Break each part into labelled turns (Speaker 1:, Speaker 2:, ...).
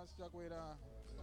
Speaker 1: Lazarus Chakwera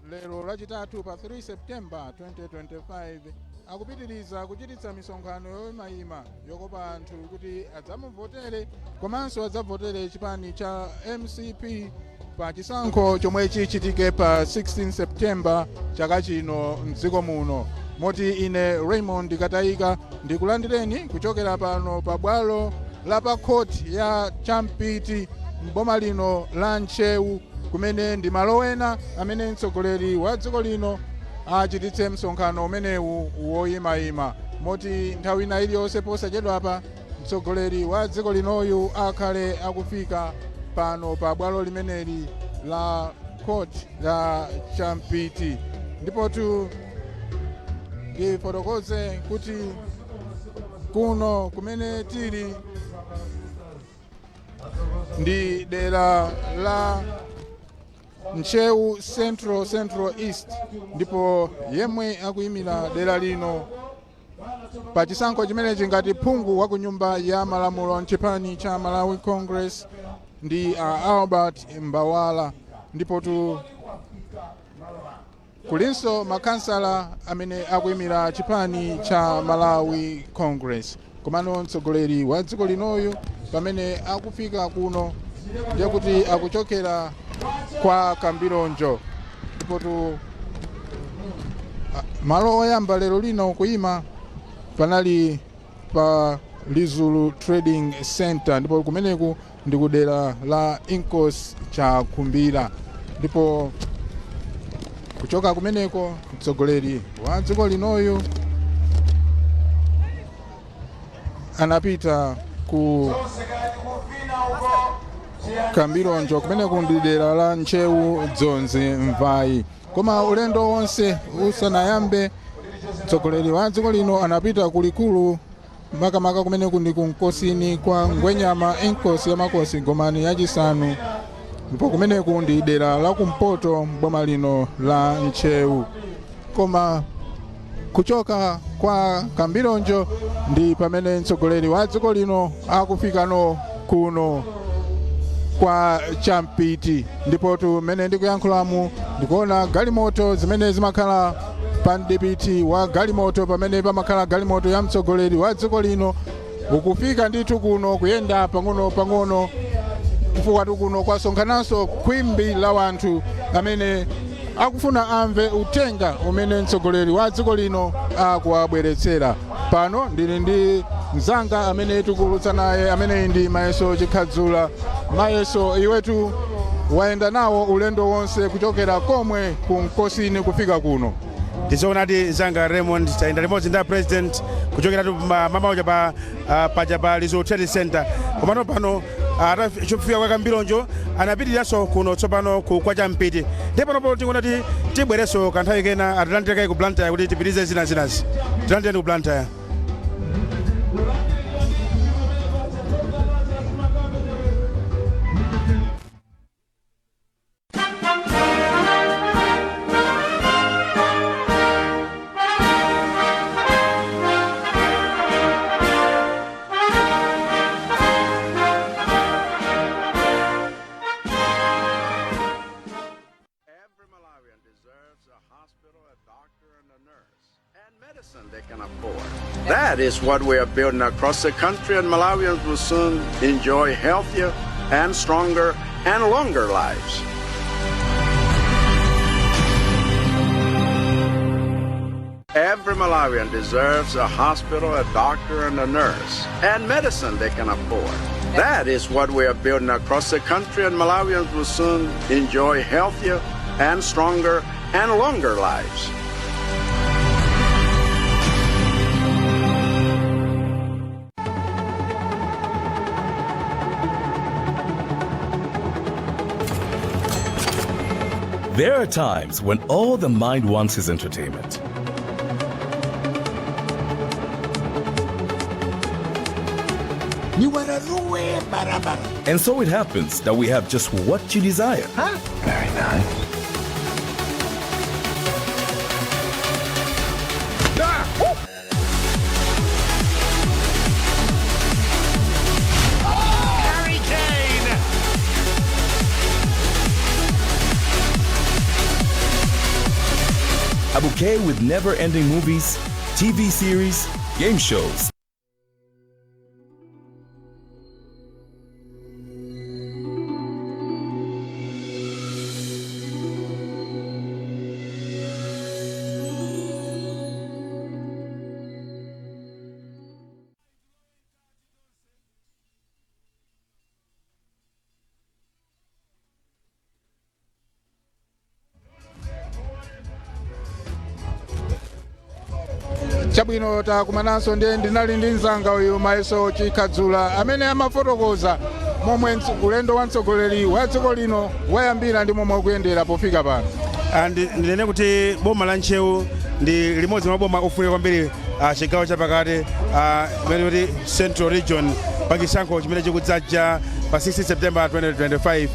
Speaker 1: lero lachitatu pa 3 September 2025 akupitiriza kuchititsa misonkhano yoyimayima yokopa anthu kuti adzamuvotere komanso adzavotere chipani cha MCP pa chisankho chomwe chichitike pa 16 September chaka chino mdziko muno. Moti ine Raymond Katayika ndikulandireni kuchokera pano pa bwalo la pa khoti ya Champiti m'boma lino la Ntcheu, kumene ndi malo ena amene mtsogoleri wa dziko lino achititse msonkhano umenewu woyimayima. Moti nthawi ina iliyonse posachedwapa mtsogoleri wa dziko linoyu akhale akufika pano pa bwalo limeneli la court la Champiti. Ndipotu ndifotokoze kuti kuno kumene tili ndi dera la Ntcheu Central, Central East, ndipo yemwe akuyimira dera lino pa chisankho chimenechi ngati phungu wa ku nyumba ya malamulo mchipani cha Malawi Congress ndi Albert Mbawala. Ndipotu kulinso makansala amene akuyimira chipani cha Malawi Congress. Komano mtsogoleri wa dziko linoyu pamene akufika kuno ndiye kuti akuchokera kwa Kambilonjo. Ndipotu malo oyamba lero lino kuyima panali pa Lizulu Trading Center, ndipo kumeneku ndi kudera la Inkosi Chakhumbira. Ndipo kuchoka kumeneko mtsogoleri wa dziko linoyu anapita ku Kambilonjo, kumeneku ndi dera la Ntcheu Dzonzi Mvayi. Koma ulendo wonse usanayambe, mtsogoleri wa dziko lino anapita kulikulu, makamaka kumeneku ndi kunkosini kwa Ngwenyama Inkosi ya Makosi Gomani yachisanu, ndipo kumeneku ndi dera la kumpoto boma lino la Ntcheu. Koma kuchoka kwa Kambilonjo ndi pamene mtsogoleri wa dziko lino akufikano kuno kwa Champiti. Ndipo tumene ndikuyankhulamu ndikuona galimoto zimene zimakhala pa mdipiti wa galimoto, pamene pamakhala galimoto ya mtsogoleri wa dziko lino, ukufika ndithu kuno kuyenda pang'ono pang'ono, chifukwa kuno kwasonkhananso khwimbi la wanthu amene akufuna amve uthenga umene mtsogoleri wa dziko lino akuwabweretsera. Pano ndili ndi mzanga amene tikuulutsa naye, amene ndi Mayeso Chikhadzula. Mayeso, iwetu wayenda nawo ulendo wonse kuchokera komwe ku Nkosini kufika kuno.
Speaker 2: Ndizoonadi zanga Raymond, tayenda limodzi ndi president kuchokera tu mamauja pa paja pa Lizulu Trade Center, komano pano atafika kwa Kambilonjo anapitiriranso kuno tsopano ku kwa Champiti. Ndipo panopo tikuona ti tibwerenso kanthawi kena, atilandire kaye ku Blantyre kuti tipitirize zina zinazi. Tilandireni ku Blantyre.
Speaker 3: Every Malawian deserves a hospital, a doctor, and a nurse, and medicine they can afford. That is what we are building across the country, and Malawians will soon enjoy healthier and stronger and longer lives. Every Malawian deserves a hospital, a doctor, and a nurse, and medicine they can afford. That is what we are building across the country, and Malawians will soon enjoy healthier and stronger and longer lives.
Speaker 4: There are times when all the mind wants is entertainment.
Speaker 5: Niwararue barabara.
Speaker 4: And so it happens that we have just what you desire.
Speaker 5: Very nice.
Speaker 6: Harry Kane!
Speaker 4: Bouquet with never ending movies, TV series, game shows.
Speaker 1: Chabwino, takumananso. Ndiye ndinali ndi mzanga uyu Mayeso Chikhadzula amene amafotokoza momwe ulendo wa mtsogoleri wa dziko lino wayambira ndi momwe ukuyendera pofika pano.
Speaker 2: Ndinene kuti boma la Ntcheu ndi limodzi mwa maboma ofunika kwambiri chigawo chapakati, imene kuti Central Region, pa chisankho chimene chikudzaja pa 16 September 2025.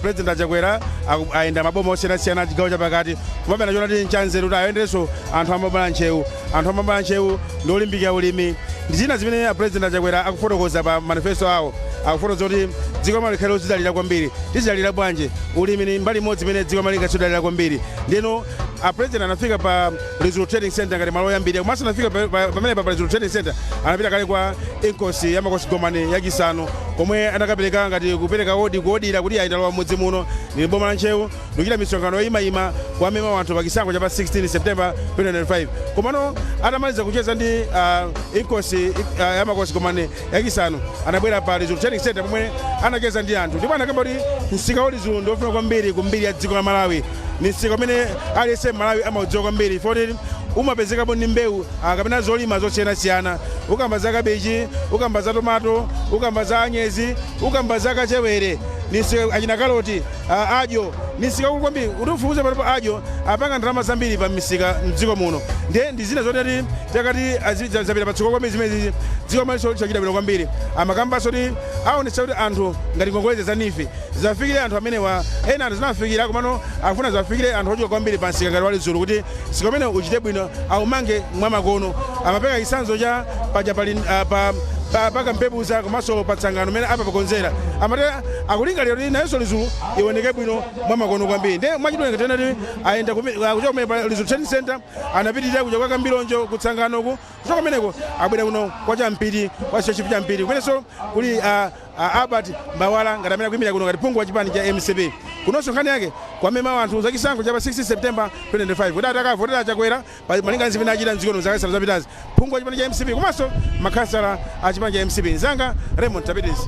Speaker 2: President Achakwera ayenda maboma osiyanasiyana chigawo chapakati, komabe anachiona kuti nchanzeru kuti ayenderenso anthu amaboma la Ntcheu. Anthu amaboma la Ntcheu ndi olimbikira ulimi ndi zina zimene a President Achakwera akufotokoza pa manifesto awo. Akufotokoza kuti dziko la likhale lozidalira kwambiri. Tizidalira bwanji? Ulimi ni mbali imodzi imene dziko la lingazidalira kwambiri. Ndino a President anafika pa Lizulu Trading Center ngati malo oyambirira, komanso anafika pamene pa Lizulu Trading Center anapita kale kwa Inkosi ya Makosi Gomani yachisanu, komwe anakapereka ngati kupereka odi, kuodira kuti ayindalowa mudzi muno ndi boma la Ntcheu ndikuchita misonkhano yoyimayima kuwamema anthu pa chisankho cha pa 16 September 2025. Komano atamaliza kucheza ndi Inkosi ya Makosi Gomani yachisanu, anabwera pa Lizulu Trading Center pomwe anacheza ndi anthu, ndipo anakamba kuti msika wa Lizulu ndi wofuna kwambiri kumbiri ya dziko la Malawi. Ni msika umene aliyense Malawi amaudziwa kwambiri foti umapezekapo ndi mbewu kapena zolima zosiyanasiyana. Ukamba za kabichi, ukamba za tomato, ukamba za anyezi, ukamba za kachewere, ni msika achina kaloti, adyo. Ni msika ukulu kwambiri kuti ufufuze panopo adyo apanga ndalama zambiri pa misika mdziko muno. Ndiye ndi zina zotati takati zapita patsogolo kwambiri zimene dziko maliso chachita bwino kwambiri. Amakambanso kuti aonetsa kuti anthu ngati ngongolezi za NEEF zafikire anthu amenewa. Ena anthu zinafikira, komano akufuna zafikire anthu ochuluka kwambiri pa msika ngati wa Lizulu, kuti msika umene uchite bwino, aumange mwamakono. Amapereka chitsanzo cha paja pali pa pakampepuza komanso pa Tsangano umene apapakonzera. Amati akulingalira kuti nayonso Lizulu ioneke bwino mwamakono kwambiri. Ndiye mwachidule tena kuti ayenda kuchoka kumene pa Lizulu Trading Center, anapitirira kuja kwa Kambilonjo ku Tsanganoku. Kuchoka kumeneko abwera kuno kwa Champiri, kwa Chief Champiri, kumenenso kuli Albert Mbawala ngati amene akuyimira kuno ngati phungu wa chipani cha MCP. Kunonso nkhani yake kwamema anthu za chisankho cha pa 16 September 2025 kuti atakavotera Chakwera malinga ndi zimene achita mdziko zaka 5 zapitazi, phungu wa chipani cha MCP komanso makhansala a chipani cha MCP. Nzanga Raymond, tapitiriza.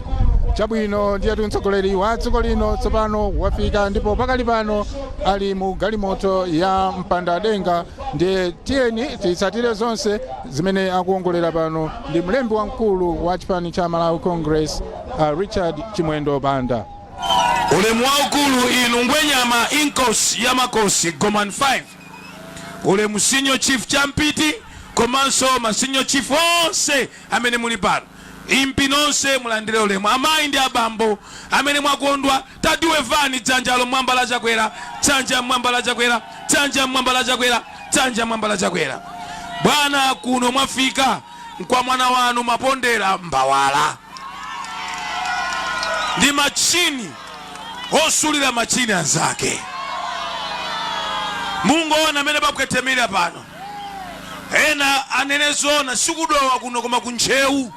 Speaker 1: Chabwino, ndiyetu mtsogoleri wa dziko lino tsopano wafika ndipo pakali pano ali mu galimoto ya mpandadenga. Ndiye tiyeni titsatire zonse zimene akuongolera pano ndi mlembi wamkulu wa chipani cha Malawi Congress, Richard Chimwendo Banda.
Speaker 6: Ulemu waukulu inu Ngwenyama Inkosi ya Makosi Goman 5, ulemu Senior Chief Champiti komanso ma senior chief onse amene muli pano, impi nonse mulandire ulemu. Amayi ndi abambo amene mwakondwa, tatiwevani dzanjalo mwamba la Chakwera, dzanja mwamba la Chakwera, dzanja mwamba la Chakwera, dzanja mwamba la Chakwera. Bwana, kuno mwafika nkwa mwana wanu Mapondera Mbawala ndi machini osulira machini anzake. Mungoona amene papwetemera pano. Ena anene zona, sikudowa kuno koma kuntcheu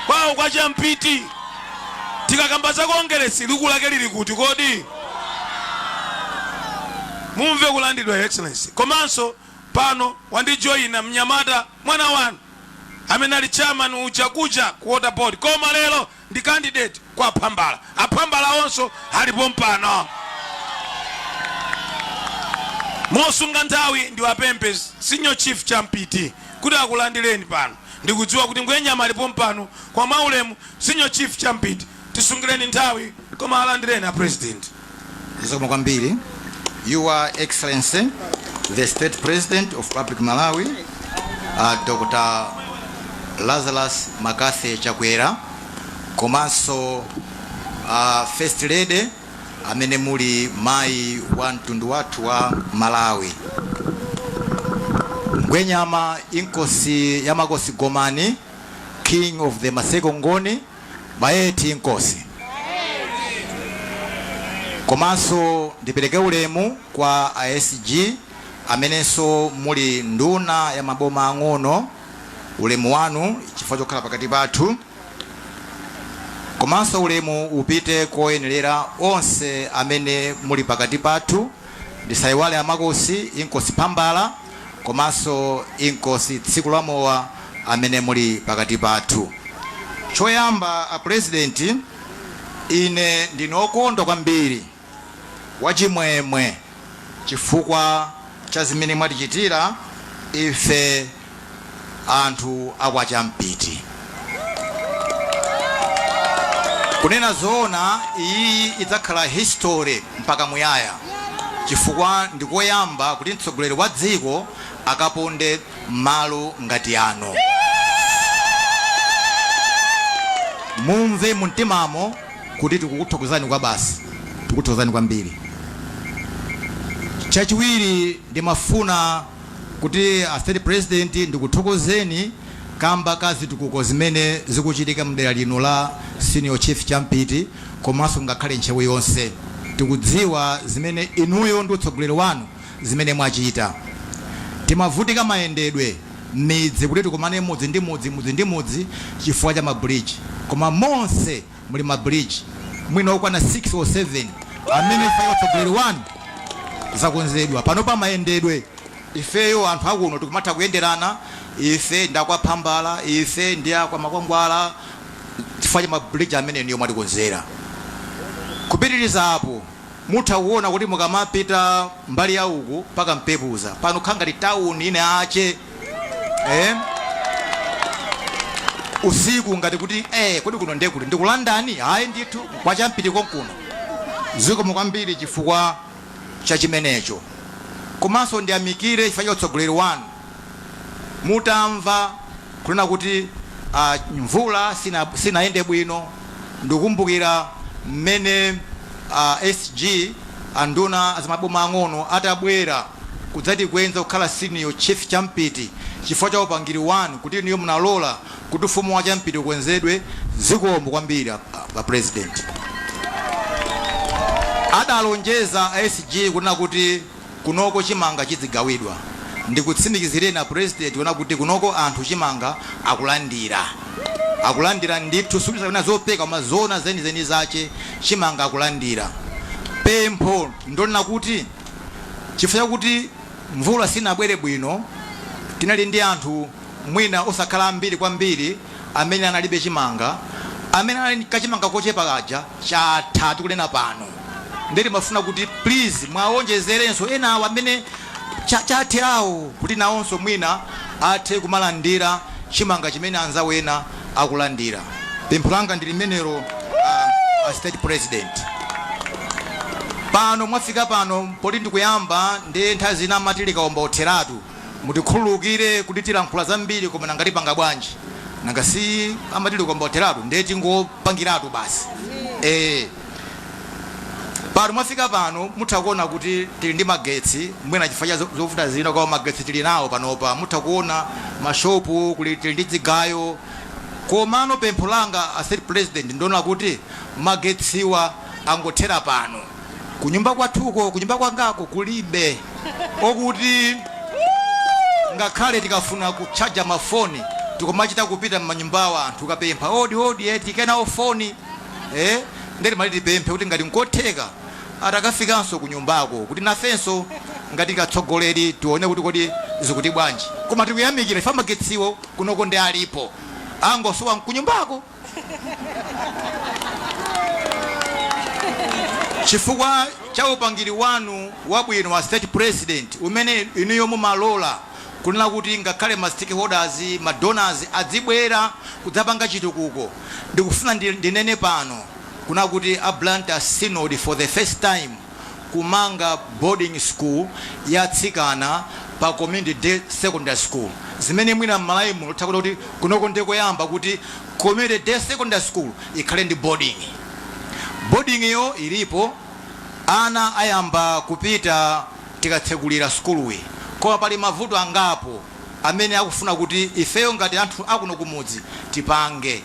Speaker 6: kwawo kwa Champiti. Tikakamba za Kongeresi, likulu lake lili kuti kodi? Mumve kulandidwa, Your Excellency. Komanso pano wandijoyina mnyamata mwana wanu amene ali chairman uja kuja ku Water Board, koma lero ndi candidate kwa Phambala. Aphambala onso alipo mpano. Mosunga nthawi, ndiwapemphe Senior Chief Champiti kuti akulandireni pano. Ndikudziwa kuti Ngwenyama alipo mpano. Kwa mwaulemu, Senior Chief Champiti, tisungireni nthawi, koma alandireni a President.
Speaker 7: Zikomo kwambiri. Your Excellency, the State President of Republic Malawi, Dr. Lazarus McCarthy Chakwera, komanso First Lady amene muli mayi wa mtundu wathu wa Malawi, Ngwenyama Inkosi ya Makosi Gomani, King of the Maseko Ngoni, Bayeti Inkosi. Komanso ndipereke ulemu kwa a SG Amenenso muli nduna ya maboma ang'ono, ulemu wanu chifukwa chokhala pakati pathu. Komanso ulemu upite koyenerera onse amene muli pakati pathu. Ndisayiwale amakosi, Inkosi Phambala komanso Inkosi Tsiku la Mowa, amene muli pakati pathu. Choyamba, a President, ine ndine okondwa kwambiri, wachimwemwe, chifukwa cha zimene mwatichitira ife anthu akwachampiti. Kunena zoona, iyi idzakhala history mpaka muyaya, chifukwa ndikoyamba kuti mtsogoleri wa dziko akaponde malo ngati ano. Mumve mumtimamo kuti tikukuthokozani kwa basi, tikuthokozani kwambiri. Chachiwiri, ndimafuna kuti a State President ndikuthokozeni kamba ka zitukuko zimene zikuchitika mdera lino la Senior Chief Champiti komanso ngakhale Ntcheu yonse. Tikudziwa zimene inuyo ndi utsogoleri wanu zimene mwachita. Timavutika mayendedwe m'midzi kuti tikumane mudzi ndi mudzi, mudzi ndi mudzi, chifukwa cha mabridge, koma monse muli mabridge mwina okwana 6 or 7 amene chifukwa cha utsogoleri wanu zakonzedwa. Panopa mayendedwe, ifeyo anthu akuno tikumatha kuyenderana, ife ndi akwaphambala, ife ndi akwa Makwangwala, chifukwa cha mabridge amene inuyo mwatikonzera. Kupitiriza apo, mutha kuona kuti mukamapita mbali ya uku mpaka Mpepuza pano khala ngati tawuni ine ache, eh? Usiku ngati kuti kodi kuno ndekuti ndikulandani? Hayi ndithu, kwachampiti konkuno. Zikomo kwambiri chifukwa cha chimenecho. Komanso ndiyamikire chifukwa cha utsogoleri wanu. Mutamva kunena kuti mvula sinayende bwino, ndikukumbukira mmene SG, anduna azamaboma ang'ono, atabwera kudzatikwenza kukhala Senior Chief Champiti chifukwa cha upangiri wanu, kuti inuyo munalola kuti ufumu wa Champiti ukwenzedwe. Zikomo kwambiri a President. Adalonjeza a SG kunena kuti kunoko chimanga chizigawidwa. Ndikutsimikizireni a President kunena kuti kunoko anthu chimanga akulandira, akulandira ndithu. Sikuti kapena zopeka, koma zona zenizeni zache, chimanga akulandira. Pempho ndonena kuti chifukwa chakuti mvula sinabwere bwino, tinali ndi anthu mwina osakhala ambiri kwambiri amene analibe chimanga. Amene anali kachimanga kochepa kaja chatha tikunena pano. Ndiye timafuna kuti please mwaonjezerenso enawo amene chatherawo, kuti nawonso mwina athe kumalandira chimanga chimene anzawo ena akulandira. Pempho langa ndi limenelo, a State President. Pano mwafika pano poti ndikuyamba, ndi nthawi zina amati likaomba otheratu. Mutikhululukire kuti tilankhula zambiri, koma nanga tipanga bwanji? Nanga si amati likaomba otheratu? Ndiye tingopangiratu basi. Pano mwafika pano, mutha kuona kuti tili ndi magetsi, mwina chifukwa cha zovuta zina, koma magetsi tili nawo panopa. Mutha kuona mashopu kuli, tili ndi zigayo. Komano pempho langa, a State President, ndiona kuti magetsiwa angothera pano. Kunyumba kwathuko, kunyumba kwangako kulibe, okuti ngakhale tikafuna kuchaja mafoni tikumachita kupita m'manyumbawa, anthu kapempha, "Odi odi, tikenawo foni." Ndeti mali tipemphe kuti ngati nkotheka atakafikanso kunyumbako, kuti nafenso ngati katsogoleri tione kuti kodi zikuti bwanji. Koma tikuyamikira ife, magetsiwo kunoko ndi alipo, angosowa nkunyumbako. Chifukwa cha upangiri wanu wabwino wa State President, umene inuyo mumalola kunena kuti ngakhale ma stakeholders, ma donors adzibwera kudzapanga chitukuko, ndikufuna ndinene pano kuna kuti a Blantyre Synod for the first time kumanga boarding school ya atsikana pa Community Day Secondary School, zimene mwina m'Malawi muno titha kuti kunoko ndikoyamba kuti Community Day Secondary School ikhale ndi boarding. Boarding yo ilipo, ana ayamba kupita tikatsekulira sukuluyi, koma pali mavuto angapo amene akufuna kuti ifeyo ngati anthu akuno kumudzi tipange.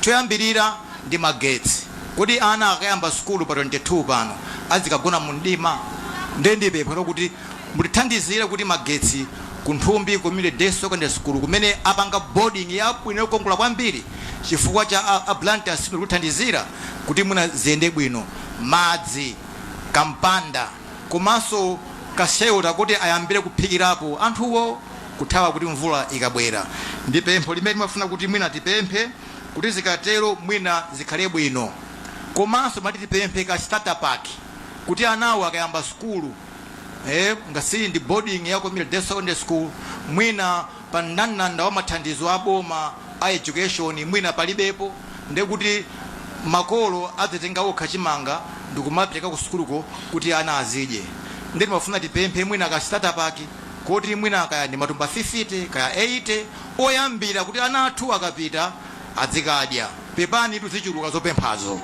Speaker 7: Choyambirira ndi magetsi. Kodi ana akayamba sukulu pa 22 pano azikagona mu mdima? Ndiye ndipempha kuti Mutithandizire kuti magetsi ku Nthumbi Community Day Secondary School, kumene apanga boarding yabwino yokongola kwambiri chifukwa cha a Blantyre Synod kuthandizira kuti mwina ziyende bwino, madzi, kampanda komanso ka shelter kuti ayambire kuphikirapo anthuwo kuthawa kuti mvula ikabwera. Ndi pempho limene timafuna kuti mwina tipemphe kuti zikatero mwina zikhale bwino. Komanso mati tipemphe ka starter pack kuti anawo akayamba sukulu, ngati ndi boarding ya Community Day Secondary School, mwina pa mndandanda wa mathandizo a boma a education mwina palibepo, ndekuti makolo adzitenga okha chimanga ndikumapereka ku sukuluko kuti ana azidye. Ndiye timafuna tipemphe mwina ka starter pack kuti mwina kaya ndi matumba 50 kaya 80 oyambira kuti ana athu akapita adzikadya. Pepani, tuzichuluka zopemphazo.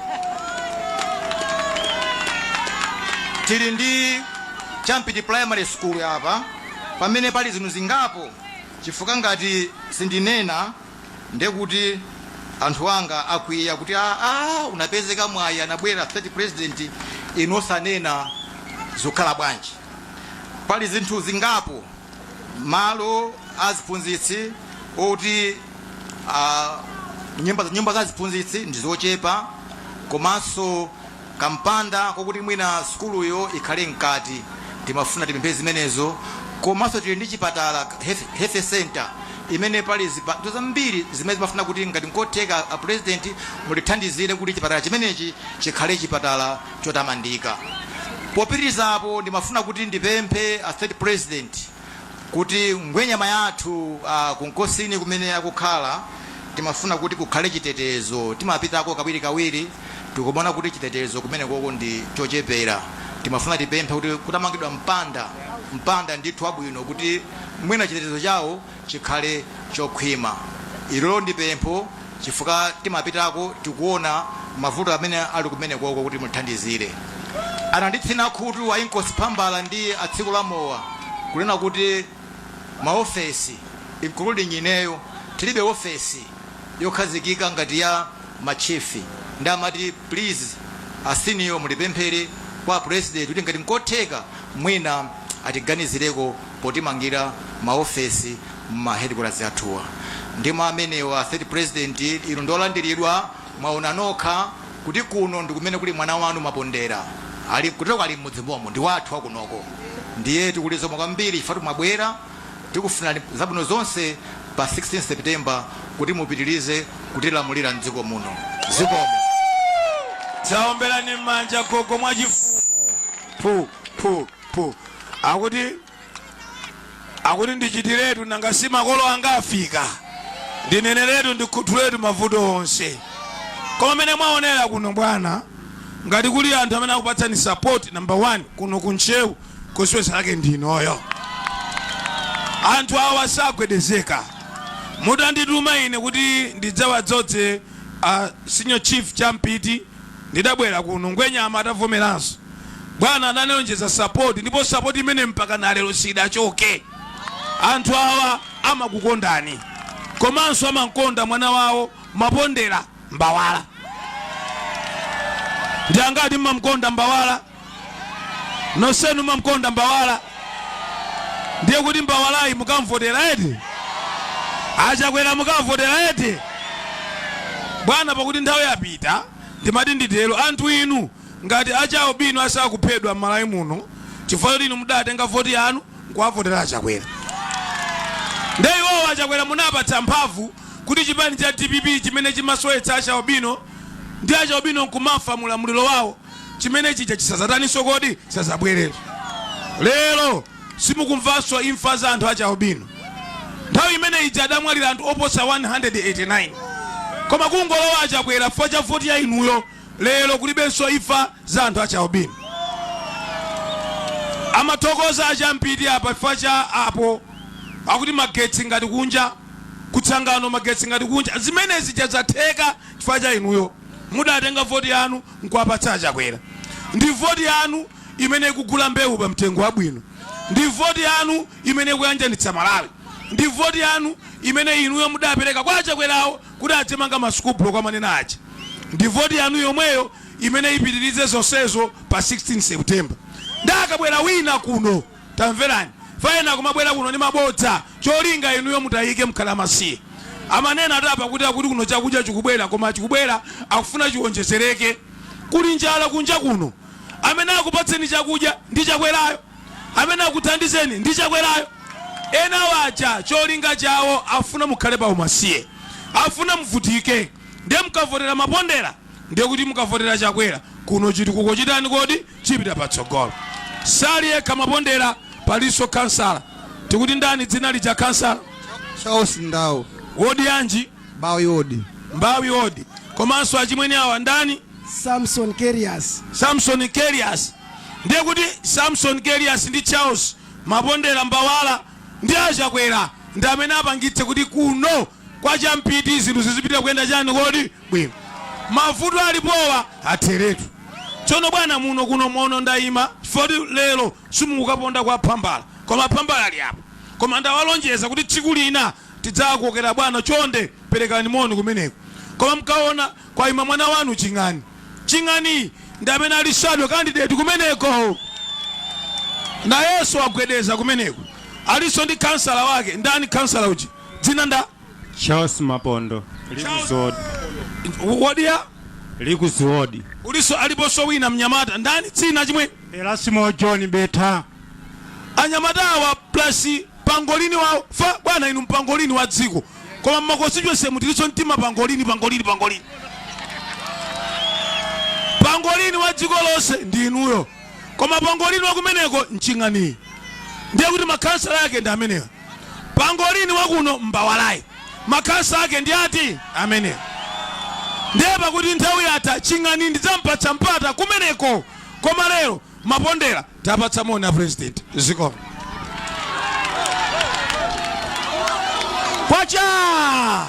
Speaker 7: Tili ndi Champiti Primary School apa pamene pali zinthu zingapo, chifukwa ngati sindinena ndekuti anthu anga akwiya kuti unapezeka mwayi, anabwera State President, inu osanena, zikukhala bwanji? Pali zinthu zingapo, malo aziphunzitsi oti nyumba za ziphunzitsi ndi zochepa, komanso kampanda kokuti mwina sukuluyo ikhale mkati, timafuna tipemphe zimenezo. Komanso tili ndi chipatala, health center, imene pali zipatala zambiri zimene zimafuna kuti ngati nkotheka, a President, mutithandizire kuti chipatala chimenechi chikhale chipatala chotamandika. Popitirizapo, ndimafuna kuti ndipemphe a State President kuti ngwenyama yathu kunkosini kumene akukhala, timafuna kuti kukhale chitetezo. Timapitako kawirikawiri, tikuona kuti chitetezo kumene koko ndi chochepera. Timafuna tipemphe kuti kutamangidwa mpanda, mpanda ndithu wabwino, kuti mwina chitetezo chawo chikhale chokhwima. Ilolo ndi pempho chifukwa timapitako, tikuona mavuto amene ali kumene koko, kuti muthandizire. Ananditsina khutu a Inkosi Phambala ndi a Tsiku la Mowa kunena kuti maofesi, including ineyo, tilibe ofesi yokhazikika ngati ya ma chief. Ndi amati please, a senior, mutipemphere kwa President kuti ngati nkotheka mwina atiganizireko potimangira maofesi ma headquarters athuwa. Ndimo amenewa, State President, inu ndolandiridwa. Mwaona nokha kuti kuno ndi kumene kuli mwana wanu Mapondera, ali kutoko, ali mmudzi momo, ndi wathu wakunoko. Ndiye tikulizoma kwambiri chifukwa mwabwera. Tikufunani zabwino zonse pa 16 September kuti mupitirize kutilamulira mdziko muno. Zikomo.
Speaker 6: Taomberani m'manja gogo mwachifumu. Pu pu pu. Akuti ndichitiretu, nanga si makolo anga afika, ndineneretu, ndikhuthuletu mavuto onse. Koma mene mwaonera kuno, bwana, ngati kuli anthu amene akupatsani support number 1 kuno kuntcheu, constituency lake ndinoyo. Anthu awa sagwedezeka. Mutandituma ine kuti ndidzawadzodze a Senior Chief Champiti, ndidabwera kuno. Ngwenyama atavomeranso, bwana ananilonjeza support, ndipo support imene mpaka na lero sidachoke. Anthu awa amakukondani, komanso amankonda mwana wawo Mapondera Mbawala. Ndi angati mmamkonda Mbawala? Nonsenu mmamkonda Mbawala? Ndiye kuti Mbawalayi mukamvotera eti? Achakwera mukamvotera eti, bwana? Pakuti nthawi yapita, ndimati nditero. Anthu inu, ngati achaubino asakuphedwa m'Malawi muno chifukwa choti inu mudatenga voti yanu nkuwavotera Achakwera, nde iwowo Achakwera munapatsa mphamvu kuti chipani cha DPP chimene chimasowetsa achaubino ndi achaubino nkumafa mulamuliro wawo, chimene chija chisazataninso kodi chisazabwereso. Lero simukumvanso imfa za anthu achaubino. Nthawi imene ija adamwalira anthu oposa 189, koma kungolowa Achakwera, chifukwa cha voti ya inuyo, lero kulibenso imfa za anthu achaubino. Amathokoza Achampiti apa chifukwa cha apo akuti magetsi ngati kunja kutsangano, magetsi ngati kunja. Zimene zija zatheka chifukwa cha inuyo, mudatenga voti yanu nkuwapatsa Achakwera. Ndi voti yanu imene ikugula mbewu pa mtengo wabwino. Ndi voti yanu imene ikuyanjanitsa Malawi. Ndi voti yanu imene inuyo mudapereka kwa Achakwerawo kuti adzimanga ma school block amanena aja. Ndi voti yanu yomweyo imene ipitirize zonsezo pa 16 September. Ndi akabwera wina kuno Tamverani, ena kumabwera kuno ndi mabodza, cholinga inuyo mutayike mkhala masiye. Amanena atapa kuti akuti kuno chakudya chikubwera, koma chikubwera akufuna chiwonjezereke. Kuli njala kunja kuno. Amene akupatseni chakudya ndi Chakwerayo, amene akuthandizeni ndi Chakwerayo. Ena waja cholinga chawo afuna mukhale pa umasiye, afuna muvutike. Ndiye mukavotera Mapondera, ndiye kuti mukavotera Chakwera, kuno chitukuko chitani kodi? Chipita patsogolo. Sali yekha Mapondera, palinso kansala. Tikuti ndani dzina lija kansala?
Speaker 8: Charles Ndau.
Speaker 6: Wodi yanji?
Speaker 8: Mbawi wodi.
Speaker 6: Mbawi wodi. Komanso achimwene awa ndani?
Speaker 9: Samson Kerias.
Speaker 6: Samson Kerias. Ndiye kuti Samson Kerias ndi Charles Mapondera Mbawala ndi aChakwera ndi amene apangitse kuti kuno kwa Champiti zinthu zizipita kuyenda chani kodi? Bwino. Mavuto alipowa atheretu. Tsono bwana, muno kuno mono ndayima chifukwa lero simukukaponda kwa Phambala, koma Phambala ali apo. Koma ndawalonjeza kuti tsiku lina tidzakokera bwana, chonde perekani moni kumeneko. Koma mkaona kwayima mwana wanu Ching'ani, Ching'ani ndi amene ali shadow candidate kumeneko, nayenso agwedeza kumeneko. Alinso ndi kansala wake. Ndani kansala uji? Dzina nda?
Speaker 10: Charles Mapondo. Likuziwodi.
Speaker 6: Wodi ya?
Speaker 10: Likuziwodi.
Speaker 6: Uliso aliponso wina mnyamata, ndani dzina chimwe?
Speaker 10: Erasmo John Beta.
Speaker 6: Anyamata awa plus pangolini wawo fa bwana, inu mpangolini wa dziko, koma mma constituency mutilinso mtima pangolini, pangolini, pangolini, pangolini wa dziko lonse ndi inuyo, koma pangolini wa kumeneko mching'ani. Ndiye kuti makhansala ake ndi amenewa. Pangolini wakuno Mbawalayi, makhansala ake ndi ati? Amenewa. Ndiye pakuti nthawi yatha, Ching'ani ndidzampatsa mpata kumeneko, koma lero Mapondera tapatsa moni a president. Zikomo.
Speaker 2: Kwacha!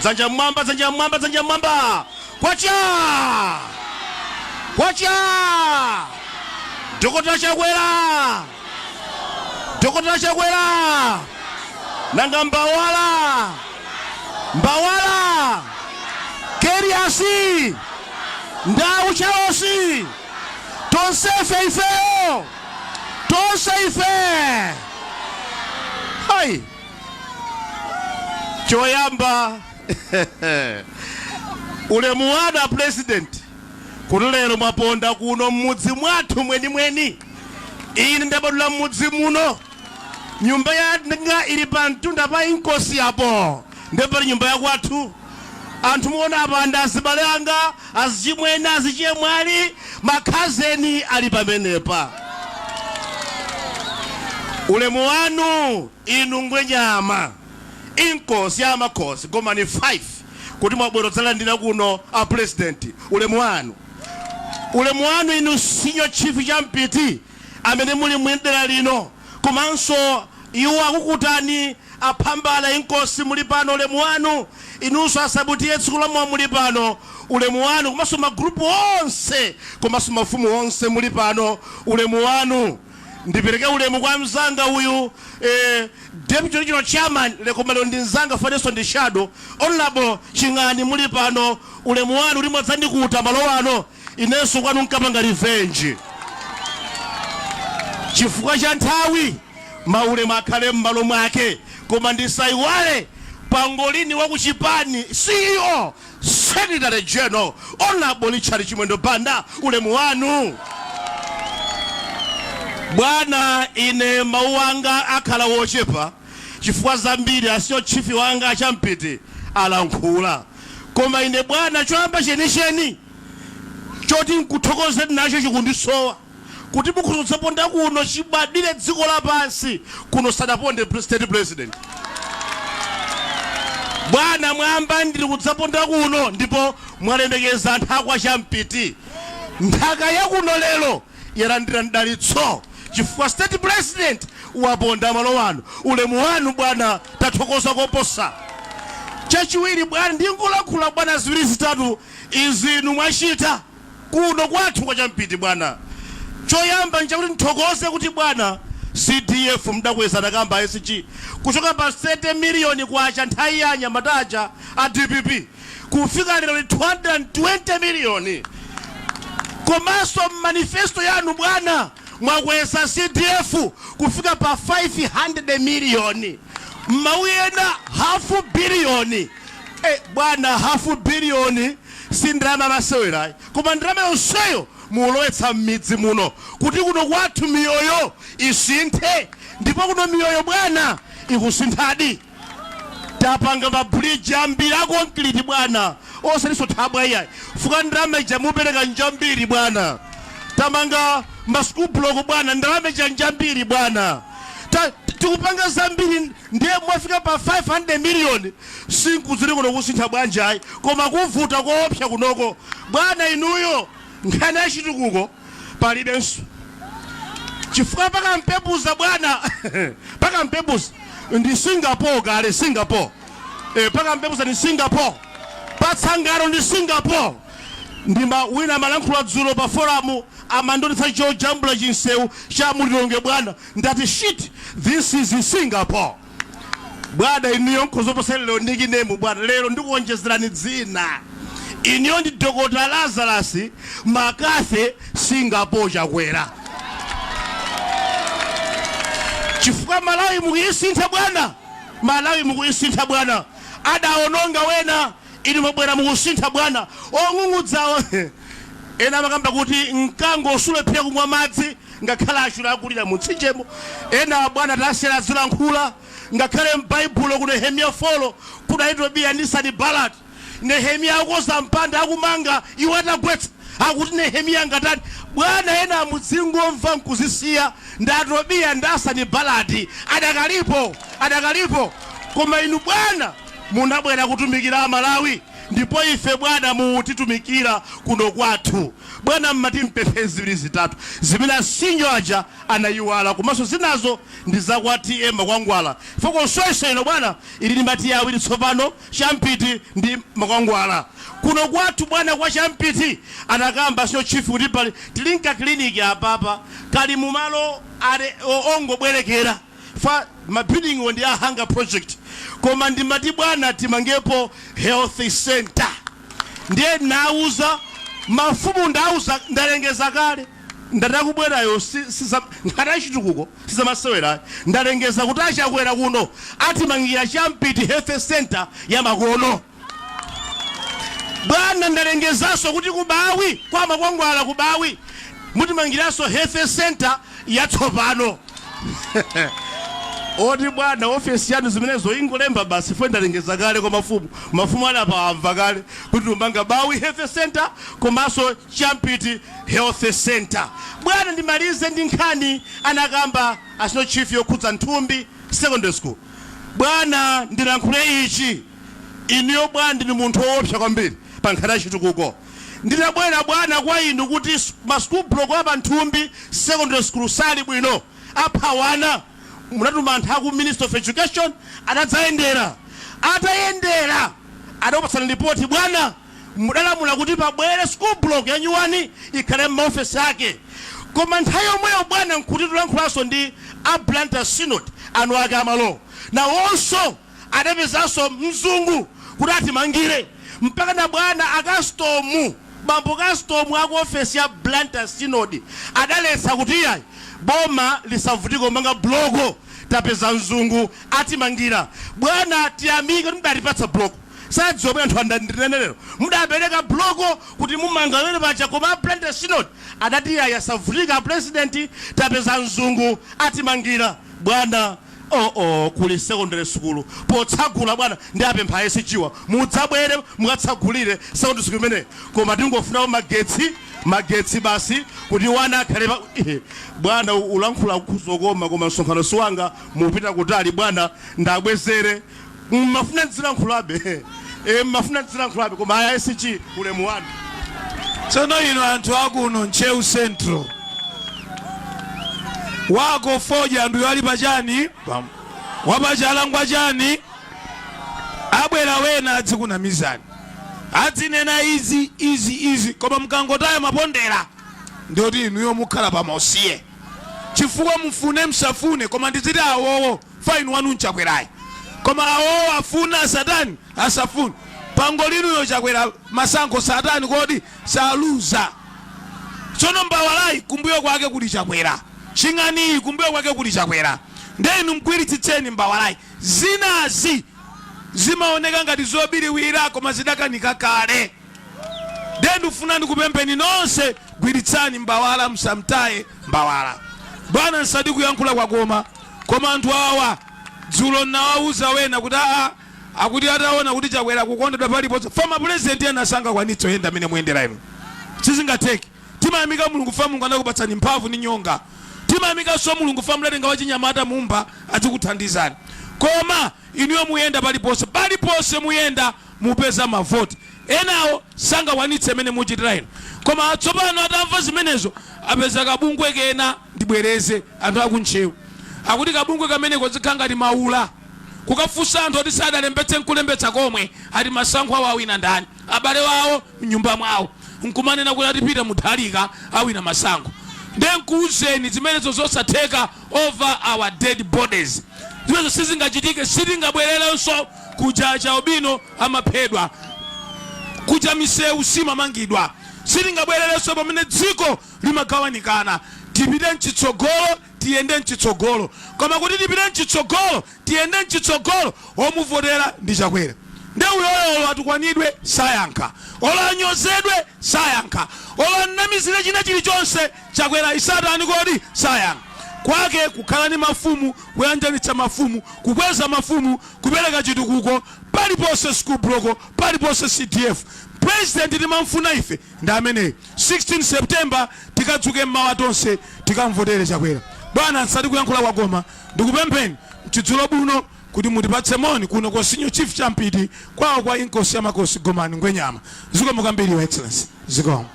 Speaker 2: Dzanja mwamba, dzanja mwamba, dzanja mwamba. Kwacha! Kwacha! Dokotala Chakwera! Dokotala Chakwera! Nanga Mbawala! Mbawala! Keriasi! Ndau Charles! Tonsefe ifeyo! Tonse ife! Hai! Choyamba, ulemu wanu a president kuti lero mwaponda kuno m'mudzi mwathu mwenimweni. Ine ndabadwira m'mudzi muno, nyumba yanga ili pa mtunda pa inkosi apo, ndipo pali nyumba yakwathu. Anthu muona apa ndi azibale anga, azichimwene, azichemwali, makhazeni ali pamenepa. Ulemu wanu inu Ngwenyama, inkosi ya makhosi Gomani 5, kuti mwabwera kudzalandira kuno a president. Ulemu wanu. Ulemu wanu inu senior chief Champiti amene muli mwendera lino, komanso iwo akukutani aphambala inkosi muli pano. Ulemu wanu inunso asabutiye tsiku lomwe muli pano. Ulemu wanu komanso magrupu onse komanso mafumu onse muli pano. Ulemu wanu. Ndipereke ulemu kwa mzanga uyu, deputy regional chairman lekoma lero ndi mzanga fanenso ndi shadow, Honorable Ching'ani muli pano. Ulemu wanu kuti mwadzandikuta malo ano, inenso kwanu nkapanga revenge. Chifukwa cha nthawi, maulemu akhale m'malo mwake, koma ndisayiwale pangolini wa kuchipani, CEO, Secretary General, Honorable Richard Chimwendo Banda. Ulemu wanu bwana. Ine mawu anga akhala wochepa chifukwa zambiri asiyo chief wanga achampiti alankhula, koma ine bwana, choyamba chenicheni choti nkuthokozeni nacho chikundisowa kuti mukhuza kuno chibadire dziko lapansi kuno sadaponde state president. Bwana, mwamba ndili kudzaponda kuno ndipo mwalemekeza anthu akwa Champiti. Nthaka yakuno lero yalandira mdalitso chifukwa state president waponda malo wanu. Ulemu wanu bwana, tathokoza koposa. Chachiwiri bwana, ndingolankhula bwana ziwiri zitatu izinu mwachita kuno kwathu kwa Champiti bwana. Choyamba nchakuti nthokoze kuti bwana CDF mdakweza nakamba SG kuchoka pa 30 miliyoni kwacha nthawi ya anyamataja a DPP kufika lero ni 220 miliyoni. Komanso manifesto yanu bwana
Speaker 11: Mwakweza CDF kufika pa 500 miliyoni, m'mawu ena hafu biliyoni. Bwana, hafu biliyoni si ndalama masewerayi, koma ndalama yonseyo mulowetsa m'midzi muno kuti kuno kwathu miyoyo isinthe. Ndipo kuno miyoyo, bwana, ikusinthadi. Tapanga mabridge ambiri a concrete, bwana, osatinso thabwa iyayi, fuka ndalama ija mupereka njambiri, bwana. Tamanga ma school block, bwana, ndalama ija njambiri, bwana. Tikupanga zambiri. Ndiye mwafika pa 500 million, sinkuzili kuno kusintha bwanji ayi, koma kuvuta koopsa kunoko, bwana. Inuyo nkhani yachitukuko palibenso, chifukwa pakampepuza, bwana, pakampepuza ndi Singapore kale, Singapore. Pakampepuza ndi Singapore, patsangano ndi Singapore. Ndima wina amalankhula dzulo pa forum, amandonetsa chojambula chinsewu cha mulilonge, bwana. Ndati, "Shit, this is Singapore." Bwana, inuyo nkhozoposa lero nickname, bwana. Lero ndikuonjezerani dzina. Inuyo ndi Dr Lazarus McCarthy Singapore Chakwera, chifukwa Malawi mukuyisintha, bwana. Malawi mukuyisintha, bwana. Adaononga wena, inu mwabwera mukusintha, bwana. Ong'ung'udzawo ena amakamba kuti mkango usulephera kumwa madzi ngakhale achula akulira mutsinjemo. Ena, bwana, tasiyera azilankhula. Ngakhale m'Baibulo ku Nehemiya 4 kudali Tobiya ndi Sanibalati. Nehemiya akoza mpanda, akumanga, iwo atagwetsa, akuti Nehemiya ngatani? Bwana, ena mudzingomva nkuzisiya. Ndi Atobiya ndi Asanibalati adakalipo, adakalipo. Koma inu, bwana, munabwera kutumikira Amalawi, ndipo ife, bwana, mutitumikira kuno kwathu. Bwana, mmati mpemphe ziwiri zitatu zimene asinjo aja anayiwala, komanso zinazo ndi zakwa T/A Makwangwala. Fokonswese ino, bwana, ili ndi ma T/A awiri tsopano, Champiti ndi Makwangwala. Kuno kwathu, bwana, kwa Champiti, anakamba sio chief kuti pali tilinka kliniki apapa kali mumalo ale ongobwerekera fa ma building ndi a Hunger Project, koma ndimati, bwana, timangepo health center. Ndiye nauza mafumu, ndauza, ndalengeza kale, ndatakubwerayo nkhani yachitukuko sizamasewera. Ndalengeza kuti Achakwera kuno atimangira Champiti health center ya makono, bwana. Ndalengezanso kuti kubawi kwa Makwangwala, kubawi mutimangiranso health center yatsopano. Oti, bwana, ofesi yanu zimenezo ingolemba basi. Fo ndalengeza kale kwa mafumu, mafumu adapamva kale kuti tumanga Bawi health center komanso Champiti health center. Bwana, ndimalize ndi nkhani anakamba asino chief yokhudza Nthumbi Secondary School. Bwana, ndilankhule ichi. Inuyo, bwana, ndinu munthu woopsa kwambiri pa nkhani ya chitukuko. Ndinabwera, bwana, kwa inu kuti ma school block apa Nthumbi Secondary School sali bwino, aphawana. Munatuma anthu aku Minister of Education, adadzayendera. Atayendera adakupatsani ripoti, bwana. Mudalamula kuti pabwere school block ya nyuwani ikhale m'maofesi ake. Koma nthawi yomweyo, bwana, nkuti tulankhulanso ndi a Blantyre Synod, anu ake amalo, nawonso adapezanso mzungu kuti atimangire. Mpaka na, bwana, akastomu, bambo kastomu aku ofesi ya Blantyre Synod adaletsa kuti iyayi, boma lisavutike kumanga block, tapeza mzungu atimangira. Bwana, tiyamike kuti mudatipatsa block. Sadziwa bwana anthu andandinenelero mudapereka block kuti mumanga pamene paja, koma a Blantyre Synod adati iyayi, asavutika president, tapeza mzungu atimangira. Bwana, oh, kuli secondary school potsagula, bwana, ndi apempha SG mudzabwere mukatsagulire secondary school imene, koma tingofunawo magetsi, magetsi basi, kuti wana akhale pa. Bwana, ulankhula kuzokoma, koma msonkhano siwanga, mupita kutali, bwana. Ndabwezere, mmafuna nzilankhulabe, mmafuna nzilankhulabe, koma aya SG, ulemu wanu.
Speaker 6: Tsono ino anthu akuno Ntcheu Central, wako foja nduyo ali pachani, wapachalangwa chani, abwera wena adzikunamizani, adzinena izi, izi, izi, koma mukangotaya mapondera ndiyoti inuyo mukhala pamausiye, chifukwa mufune msafune, koma ndiziti awowo faini wanu nchakwerayi, koma awowo afuna asatani, asafune, pango linuyo Chakwera masankho satani kodi saluza. Tsono mbawalayi kumbuyo kwake kuli Chakwera. Ching'aniyi kumbuyo kwake kuli Chakwera. Nde inu mgwiritsitseni mbawalayi. Zinazi zimaoneka ngati zobiriwira koma zidakanika kale. Nde ndikufuna ndikupempheni nonse, gwiritsani mbawala, msamtaye mbawala. Bwana, nsati kuyankhula kwakoma, koma anthu awa dzulo nnawauza wena kuti aa akuti ataona kuti Chakwera akukondedwa paliponse, former president ena sangakwanitse kuyenda mmene muyendera inu, sizingatheke. Timayamika Mulungu fa Mulungu anakupatsani mphamvu ndi nyonga. Timayamikanso Mulungu fa mudatenga wachinyamata Mumba adzikuthandizani. Koma inuyo muyenda paliponse, paliponse muyenda mupeza mavoti. Enawo sangakwanitse mmene muchitira inu. Koma tsopano atamva zimenezo apeza kabungwe kena, ndibwereze, anthu aku Ntcheu akuti kabungwe kameneko zikhala ngati maula. Kukafunsa anthu oti sadalembetse nkulembetsa komwe ati masankho awo awina ndani? Abale awo mnyumba mwawo nkumanena kuti ati Peter Mutharika awina masankho. Nde nkuuzeni zimenezo zosatheka over our dead bodies. Zimenezo sizingachitike, sitingabwererenso kuja achialubino amaphedwa, kuja misewu simamangidwa. Sitingabwererenso pamene dziko limagawanikana. Tipite mchitsogolo, tiyende mchitsogolo. Koma kuti tipite mchitsogolo, tiyende mchitsogolo, omuvotera ndi Chakwera. Nde uyoyo olo atukwanidwe sayankha, olo anyozedwe sayankha, olo amnamizire china chilichonse Chakwera isatani kodi sayankha. Kwake kukhala ndi mafumu, kuyanjanitsa mafumu, kukweza mafumu, kupereka chitukuko paliponse, school block paliponse, CDF. President timamfuna ife ndi ameneyo. 16 September tikadzuke mmawa tonse tikamvotere Chakwera. Bwana, nsati kuyankhula kwakoma, ndikupempheni mchidzulo buno kuti mutipatse moni kuno kwa Senior Chief Champiti kwawo kwa Inkosi ya Makosi Gomani Ngwenyama. Zikomo kwambiri, Your Excellency. Zikomo.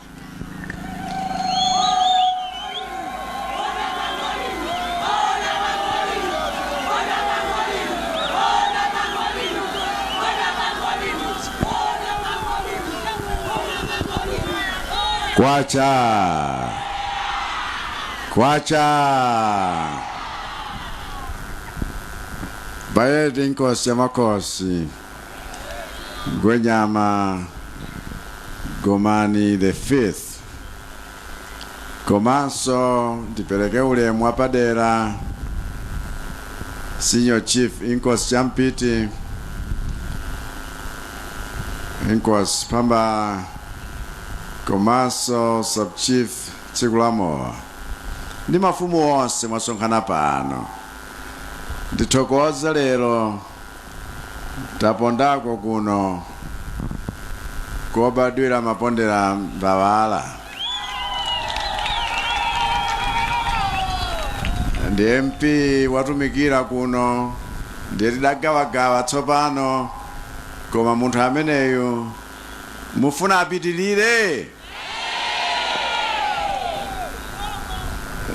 Speaker 3: Kwacha, kwacha. Bayete Inkosi ya Makosi Ngwenyama Gomani the fifth, komanso ndipereke ulemu wapadera Senior Chief Inkosi Champiti, Inkosi Phambala, komanso Sub Chief Tsikulamowa ndi mafumu onse mwasonkhana pano. Ndithokoze lero tapondako kuno kobadwira mapondera mbawala ndi MP watumikira kuno, ndiye tidagawagawa tsopano, koma munthu ameneyu mufuna apitilire?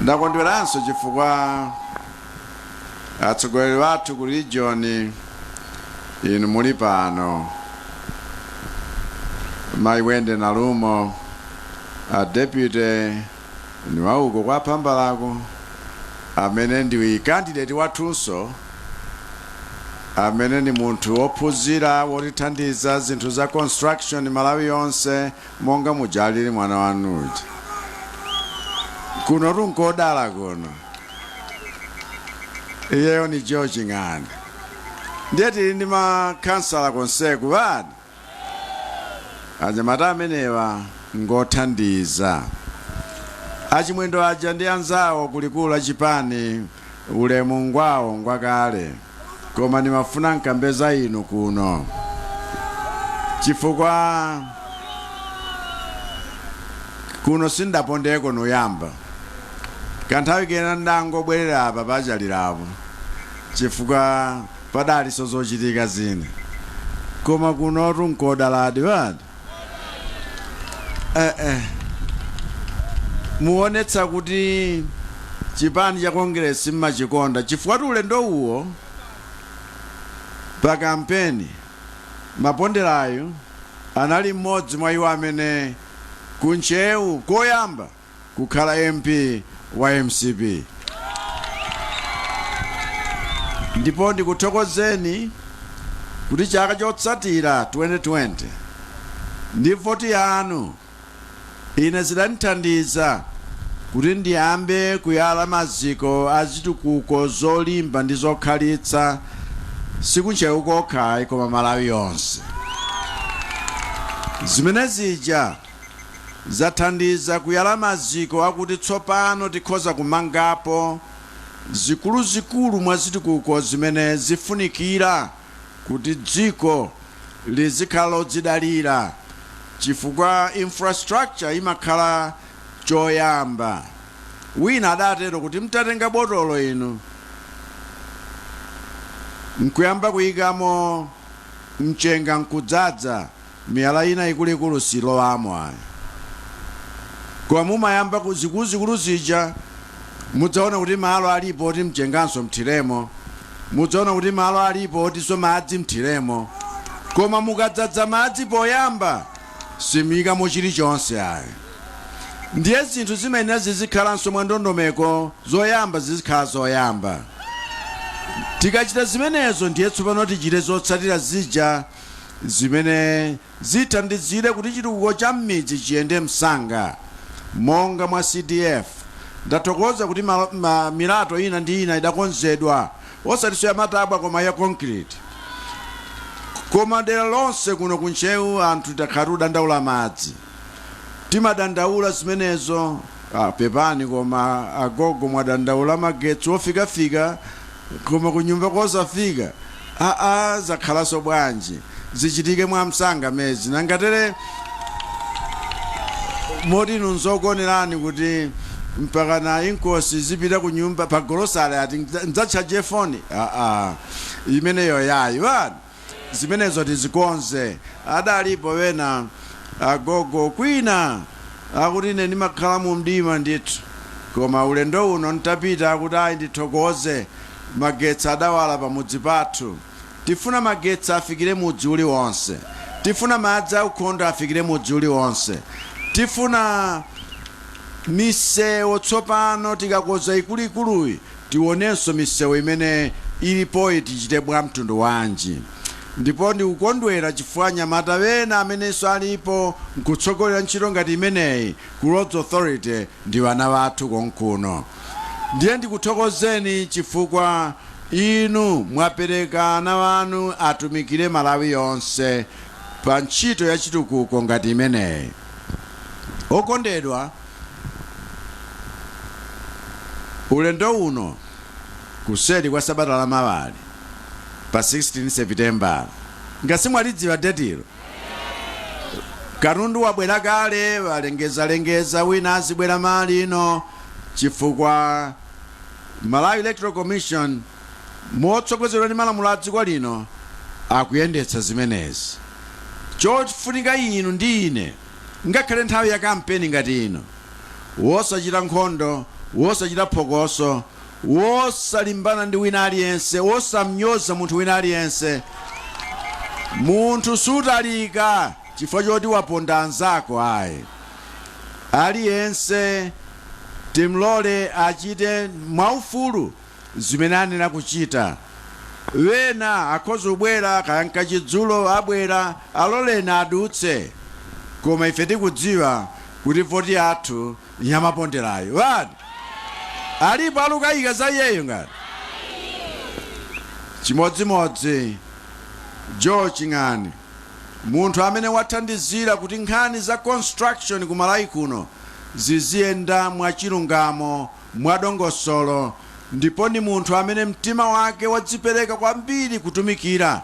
Speaker 3: Ndakondweranso chifukwa atsogoleri athu ku region inu muli pano, Mayi Wende Nalumo, a deputy ni wauko kwa Phambalako amene ndi candidate wathunso, amene ni munthu wophunzira wotithandiza zinthu za construction Malawi yonse monga muja alili mwana wanu uja. Kuno tunkodala kuno, iyeyo ni Joe Ching'ani. Ndiye tili ndi makhansala konseku badi, anyamata amenewa ngothandiza. Achimwendo aja ndi anzawo kulikulu la chipani, ulemu ngwawo ngwakale, koma ndimafuna nkambe za inu kuno chifukwa kuno sindapondeko nuyamba kanthawi kena ndangobwerera apa pachalirapo chifukwa padalinso zochitika zina, koma kunotu nkodaladi badi. Eh, eh. Muonetsa kuti chipani cha Kongeresi mmachikonda chifukwa ulendo uwo pa kampeni Maponderayu anali mmodzi mwa iwo amene ku Ntcheu koyamba kukhala MP wa mcp. Ndipo ndikuthokozeni kuti chaka chotsatira 2020 ndi voti yanu ine zidandithandiza kuti ndiyambe kuyala maziko a zitukuko zolimba ndi zokhalitsa si ku Ntcheu kokha koma Malawi yonse. Zimene zija zathandiza kuyala maziko akuti tsopano tikhoza kumangapo zikuluzikulu mwa zitukuko zimene zifunikira kuti dziko lizikhala lodzidalira chifukwa infrastructure imakhala choyamba. Wina adatero kuti mtatenga botolo inu nkuyamba kuyikamo mchenga nkudzadza, miyala ina ikuluikulu silowamo ayi. Koma mumayamba ku zikuluzikulu zija, mudzaona kuti malo alipo oti mchenganso mthiremo, mudzaona kuti malo alipo otinso madzi mthiremo. Koma mukadzadza madzi poyamba, simuyikamo chilichonse ayi. Ndiye zinthu zimayenera zizikhalanso mwa ndondomeko, zoyamba zizikhala zoyamba. Tikachita zimenezo ndiye tsopano tichite zotsatira zija zimene zithandizire kuti chitukuko cha m'midzi chiyende msanga. Monga mwa CDF, ndathokoza kuti milato ina ndi ina idakonzedwa, osatinso ya matabwa koma ya concrete. Koma dera lonse kuno ku Ntcheu anthu takhala tikudandaula madzi. Timadandaula zimenezo. Ah, pepani koma agogo mwadandaula magetsi ofikafika koma kunyumba kosafika. Aa, zakhalaso bwanji? Zichitike mwamsanga mezi nangatere moti inu nzokuonerani kuti mpakana inkosi zipita ku nyumba pa golosale ati ndzatchaje foni. Aa, imeneyo yayi bani. Zimenezo tizikonze. Adalipo wena agogo kwina akuti ine ndimakhala mu mdima ndithu koma ulendo uno ntapita akuti ayi ndithokoze magetsi adawala pamudzi pathu. Tifuna magetsi afikire mudzi uliwonse. Tifuna madzi aukhondo afikire mudzi uliwonse. Tifuna misewu tsopano tikakoza ikuluikuluyi tionenso misewu imene ilipoyi tichite bwa mtundu wanji. Ndipo ndikukondwera chifukwa anyamata ena amenenso alipo nkutsogolera ntchito ngati imeneyi ku Roads Authority ndi ana athu konkuno. Ndiye ndikuthokozeni chifukwa inu mwapereka ana anu atumikire Malawi yonse pa ntchito ya chitukuko ngati imeneyi. Okondedwa, ulendo uno kuseri kwa sabata la mawali pa 16 Sepitembala, ngati mwalidziwa detilo, katundu wabwera kale, walengezalengeza wina azibwera mali ino chifukwa Malawi Electoral Commission motsogozedwa ndi malamulo a dziko lino akuyendetsa zimenezi. Chofunika inu ndi ine, ngakhale nthawi ya kampeni ngati ino, wosachita nkhondo, wosachita phokoso, wosalimbana ndi wina aliyense, wosamnyoza munthu wina aliyense. Munthu sutalika chifukwa choti waponda anzako ayi. Aliyense timlole achite mwaufulu zimene ayenera kuchita. Wena akhoza kubwera kaya nkachidzulo abwera, aloleni adutse. Koma ife tikudziwa kuti voti yathu yamaponderayo. Wani? Alipo alukayika za iyeyo ngati? Chimodzimodzi Joe Ching'ani, munthu amene wathandizira kuti nkhani za construction ku Malawi kuno ziziyenda mwachilungamo, mwadongosolo ndipo ndi munthu amene mtima wake wadzipereka kwambiri kutumikira.